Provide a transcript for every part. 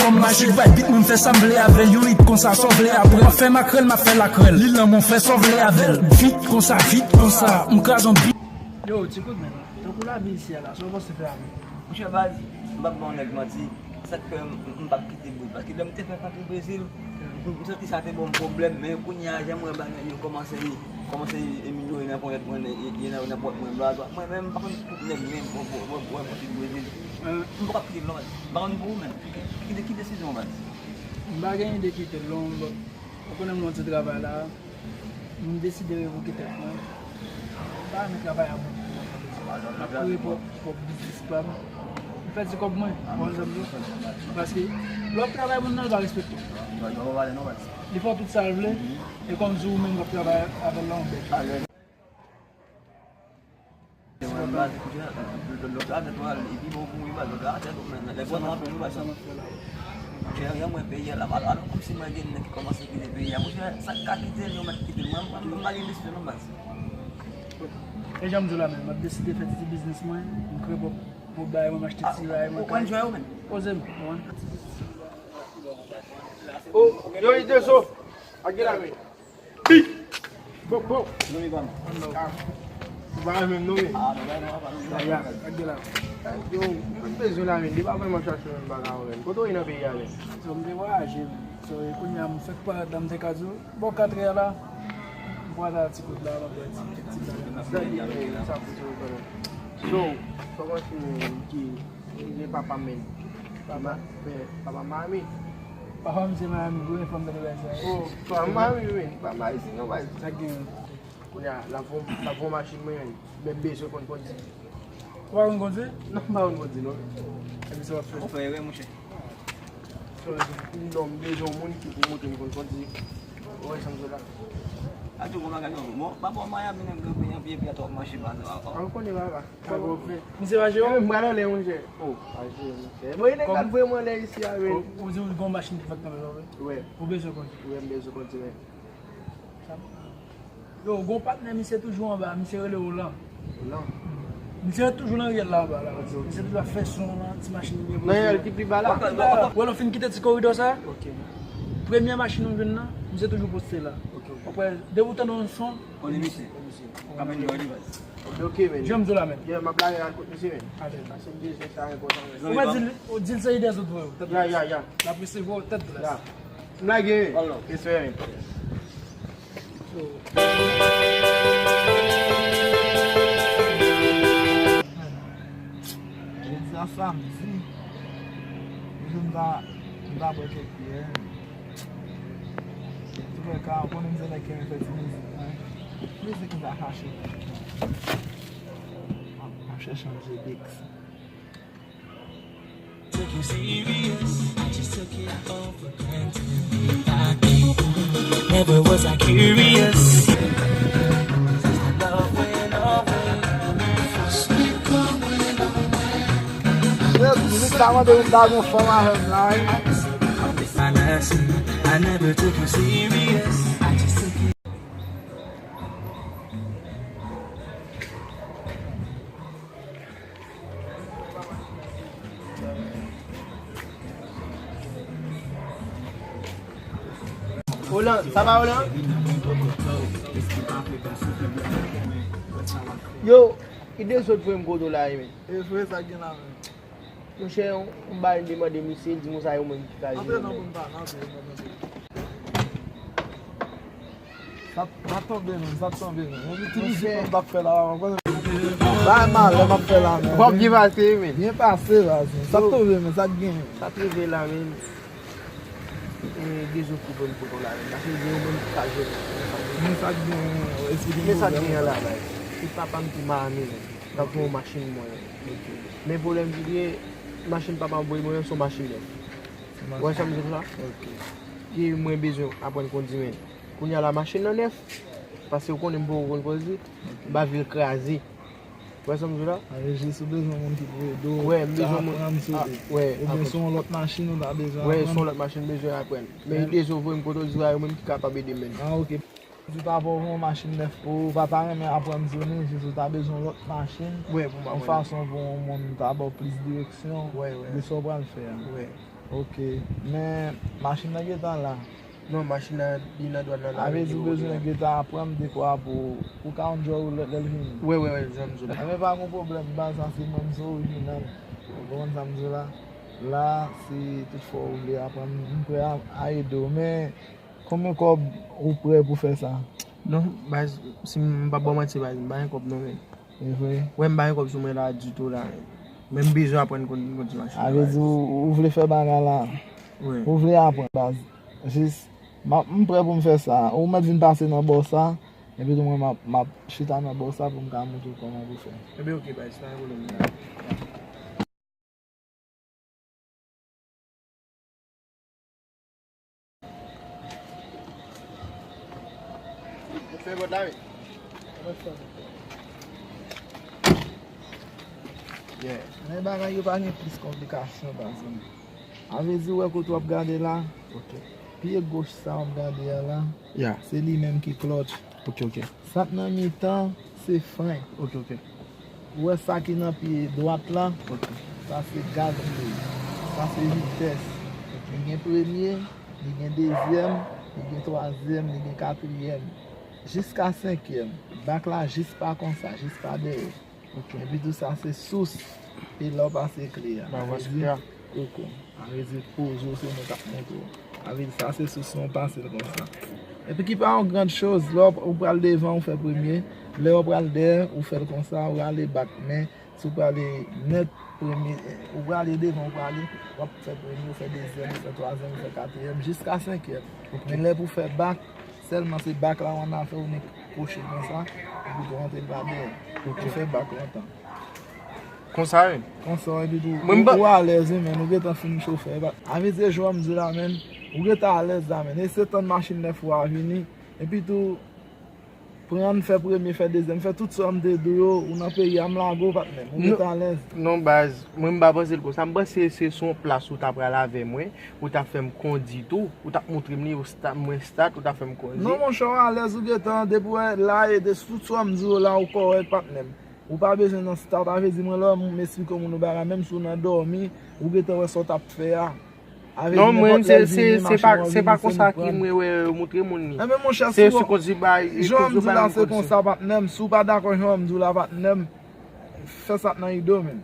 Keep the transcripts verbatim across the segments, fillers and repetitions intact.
Majik bay bit, mwen fè sa m vle avè l. Yon hit konsa, sa w vle apre. M ap fè makrèl, m ap fè lakrèl. Li lanmou, fè sa w vle avè l. Vit konsa, vit konsa, m kraze yon bit. Yo, ti kout men, tankou lavi isi a la, sa w panse fè avè l? Monchè baz, m p ap ba yon nèg manti, sa k fè m, m p ap kite Brezil. Paske lè m te fèk antre Brezil, m santi sa te ban m pwoblèm, men kounye a, jan m wè bagay yo kòmanse, kòmanse amelyore nan ponyèt mwen, e, e, nan, nan pòt mwen, bla, bla. Mwen menm, m pa konn tout nèg menm, mwen, mwen, mwen, mwen, mwen, Brezil. M poko ap kite l non, baz. M pa konn pou ou menm. Ki, ki desizyon w, baz? M pa gen ide kite l non, but ou konnen m nan ti travay la. M deside revoke tèt mwen. M pa renmen travay a moun. M ap kreye pwòp, pwòp biznis pa m. M fè ti kòb mwen, ou konprann sa m di w? Paske lè w ap travay moun nan, li pa respekte w. Li fè w tout sa l vle, e kòmsi ou menm k ap travay avè l la, w bèt. Lòt la tèt ou al, li pi bon pou ou, baz. Lòt la tèt ou, men lè gwo nan anpil, baz. Monchè, jan mwen peyi a la, alò, alò, kòmsi mwen gen nèg ki kòmanse kite peyi a. Monchè, sa k ka kite l, yo mèt kite l. Mwen, mwen, mwen pa gen desizyon non, baz. E jan m di w la menm, m ap deside fè ti biznis mwen, m kreye pwòp, pwòp bagay mwen, m achte ti bagay mwen. Ou konn jwe ou menm? Poze m, ou konprann? Oh, yo, Idezo. Ak gen la, men. Big! Bon, bon. Nomi pa m. Ou pa renmen m non, men. Ah, non, non, non, non. Ya, ya, ak gen la. Yo, mwen bezwen la, men. Li pa vrèman chache menm bagay, men. Kote w ye nan peyi a, men? So, m te vwayaje, men. So, e kounye a, m fèk parèt la, m te ka di w, bò kat è a la, m pral al ti kout la, m ap fè ti, ti bagay. Sa ki, eh, sa pou tou, kanmenm. So, kòman se ki Mwen gen papa m, men. Papa? Papa Miami. Papa m se Miami, wi, fò m tande bagay sa. Oh, papa Miami, men. Papa Miami, non, baz. Sa gen? Kounye a, l ap vann, l ap vann machin mwen, men m bezwen konn kondui. Ou pa konn kondui? Non, m pa konn kondui, non. Epi sa w ap fè? Ou fè erè, monchè. Non, m bezwen yon moun ki pou montre m konn kondui. Ou wè sa m di w la? A tou, bon bagay, non. Bon, papa Miami, nèg nan peyi an, pye pye a twòp mache, baz. Ah, ou konnen, papa. Sa bon, frè. Misye pa jere w? M pral anlè, monchè. Oh, pa jere, monchè. Mwen, nèg la vrèman anlè isi a, men. Ou, ou di w gon machin ki fèk tonbe, pa vre? Wi. Ou bezwen kondui? Wi, m bezwen kondui, men. Yo, gon patnè, misye toujou anba, misye rele Olan. Olan? Misye toujou nan ryèl la anba la. Ok, ok. Misye toujou ap fè son nan ti machin li. Nan ryèl ki pi ba la? Pi ba la. Wè, lè w fin kite ti koridò sa, ok, premye machin ou jwenn nan, misye toujou poste la. Ok, ok. Apre, depi w tande yon son, konnen misye. Konnen misye. Ap enjoy li, baz. Ok, ok, men. Jan m di w la, men. Yeah, m ap lage al kot misye, men. Alèz. Pase m bezwen sa enpòtan, men. Ou mèt di l, ou di l se Idezo voye w, tèt glas. Ya, ya, ya. L ap resevwa w tèt glas. Ya. M lage, men. Respè, men. Jodi a samdi, jodi a, m ta bwè kèk byè. Antoulèka, ou konnen m se nèg ki renmen fè ti mizik mwen. Mizik m ta chache. M ap, m ap chèche yon J-Bix. Took you serious. I just took it all for granted. Never was I curious. Love went away. Mizik sa mande pou m ta gon fanm avè m la, wi. I never took you serious. I just took it. Olan, sa va, Olan? Yo, Idezo voye m kote w la, wi, men. E vre, sa gen la, men. Monchè, yon, yon bagay m te mande misye, li di m sa yo menm ki ka jere. Antre non, pou n pale, antre, antre. Sa, sa tonbe menm, sa tonbe menm. Yon ti mizik mwen t ap fè la, mwen. Bay malè m ap fè la, men. W ap byen pase, men. Byen pase la, men. Sa tonbe, men, sa k genyen? Sa t rive la, men. E, Idezo ki voye m kote w la, men. Paske gen yon moun ki ka jere. Men sa k genyen, eksplike m. Men sa k genyen la, men. Se papa m ki Miami, men. L ap voye yon machin mwen. Ok. Men pwoblèm ki gen, machin papa m voye mwen an, se yon machin nèf. Ou wè sa m di w la? Ok. Ki mwen bezwen aprann kondui, men kounye a la, machin nan nèf, paske ou konnen m poko konn kondui, m pa vle l kraze. Ou wè sa m di w la? Sa vle di jis ou bezwen moun ki pou ede w, wè, m bezwen moun, aprann sou li. Oubyen se yon lòt machin ou ta bezwen aprann? Wè, se yon lòt machin m bezwen aprann. Men Idezo voye m kote w di a, yo menm ki kapab ede m, men. Ah, ok. Ou ta ba w yon machin nèf pou ou, ou pa ta renmen aprann sou li, jis ou ta bezwen yon lòt machin, yon fason pou yon moun ta ba w plis direksyon de sa w pral fè a. Wè. Ok, men machin nan gentan la. Non, machin nan, li nan dwàn nan. Sa vle di ou bezwen gentan aprann dekwa pou, pou ka yon djòl ou lè, lè l vini. Wi, wi, wi, jan m di w la. Enben, pa gen pwoblèm, baz, sa se mwen, m se orijinal. Ou konprann sa m di w la? La, si toutfwa ou vle aprann, m prè a, a ede w, men konbyen kòb ou prè pou fè sa? Non, baz, si m pa ba w manti, baz, m pa gen kòb non, men. E vre? Wi, m pa gen kòb sou mwen la ditou la. Men m bezwen aprann kondui machin nan, baz. Sa vle di ou, ou vle fè bagay la. Wi. Ou vle aprann, baz. Jis, m ap, m prè pou m fè sa. Ou mèt vin pase nan bò sa, epi tou mwen m ap, m ap chita nan bò sa pou m ka montre w kòman pou fè. Enben, ok, baz, pa gen pwoblèm. Ou fè vòt la, wi. Yeah. Men bagay yo pa gen plis konplikasyon, baz. A vle di, ou wè kote w ap gade la? Ok. Pye goch sa w ap gade a la, yeah, se li menm ki klòtch. Ok, ok. Sa k nan mitan, se fren. Ok, ok. Ou wè sa ki nan pye dwat la? Ok. Sa se gaz li ye. Sa se vitès. Ok. Li gen premye, li gen dezyèm, li gen twazyèm, li gen katriyèm. Jiska senkyèm. Bak la jis pa konsa, jis pa dèyè. Ok. Epi tou sa se sous. E la w pase kle a. Ba, sa vle di koko. Sa vle di poze w, se nou k ap montre w. Sa vle di sa se sous lan, w pase l konsa. Epi ki pa yon grand choz, lè w, ou pral devan, ou fè premye. Lè w pral dèyè, ou fè l konsa, ou rale bak. Men si w prale nèt premye, ou prale devan, ou prale, w ap fè premye, ou fè dezyèm, ou fè twazyèm, ou fè katriyèm, jiska senkyèm. Ok. Men lè pou fè bak, sèlman se bak la w annafè, ou nek kwoche konsa, epi tou rantre l pa dèyè. Ok. Ou fè bak lontan. Konsa, wi. Konsa, epi tou, mwen, m pa, ou, ou alèz, wi, men ou gentan fin chofè. A vle di, jan m di la, men, ou gentan alèz la, men. Eseye tann machin nèf ou a vini. Epi tou, pran, fè premye, fè dezyèm, fè tout sa m te di w yo, ou nan peyi a, m lage w, patnè m. Ou gentan alèz. Non, baz, mwen, m pa panse l konsa. M panse se sou yon plas ou ta pral avè mwen, ou ta fè m kondi tou, ou t ap montre m li, ou sta-, mwen stat, ou ta fè m kondi. Non, monchè, ou alèz, ou gentan, depi w wè la, e de tout sa m di w la, ou kòrèk, patnè m. Ou pa bezwen nan stat, sa vle di mwen lè m esplike moun yon bagay, menm si w nan dòmi, ou gentan wè sa w t ap fè a. Non, mwen, se, se, se pa, se pa konsa ki mwen wè yo montre moun li. Enben, monchè, se sou konsi bay, jan m di w la, se konsa, patnè m. Si w pa dakò jan m di w la, patnè m, fè sa k nan ide w, men.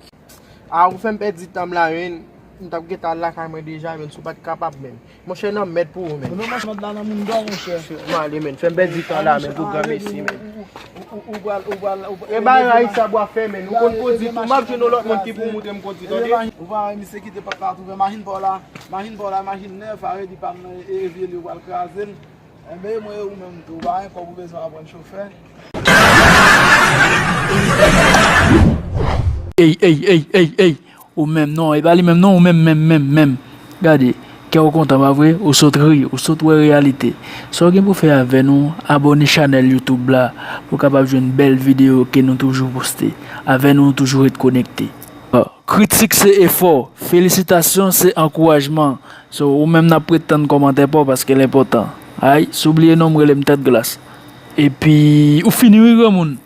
A, ou fè m pèdi tan m la, men. M t ap gentan al lakay mwen deja, men, si w pa t kapab, men. Monchè, nan mèd pou ou, men. Non, monchè, mèd la nan moun dò, monchè. M ale, men. Fè m pèdi tan la, men, pou granmesi, men. Ou, ou, ou, ou pral, ou pral, ou pral. E bagay sa w ap fè, men. Ou konn kondi tou, m ap jwenn yon lòt moun ki pou montre m kondi, tande? Ou pa wè misye kite pòt la tou ouvè, machin pa w la, machin pa w la, machin nèf, a vle di pa m nan, e, e vye li, ou pral kraze l. Enben, mwen, ou menm tou, ou pa gen kòb ou bezwen aprann chofè. Ey, ey, ey, ey, ey. Ou menm non, e pa li menm non, ou menm, menm, menm, menm. Gade, kè w kontan, pa vre? Ou sot ri, ou sot wè reyalite. Sa w gen pou fè avè nou, abòne chanèl YouTube la pou w kapab jwenn bèl videyo ke nou toujou poste. Avè nou, toujou ret konekte. Kritik se efò, felisitasyon se ankourajman. So, ou menm n ap ret tann kòmantè pa w paske l enpòtan. Ay, si w bliye non m, rele m Tèt Glas. Epi, ou fini wi, granmoun.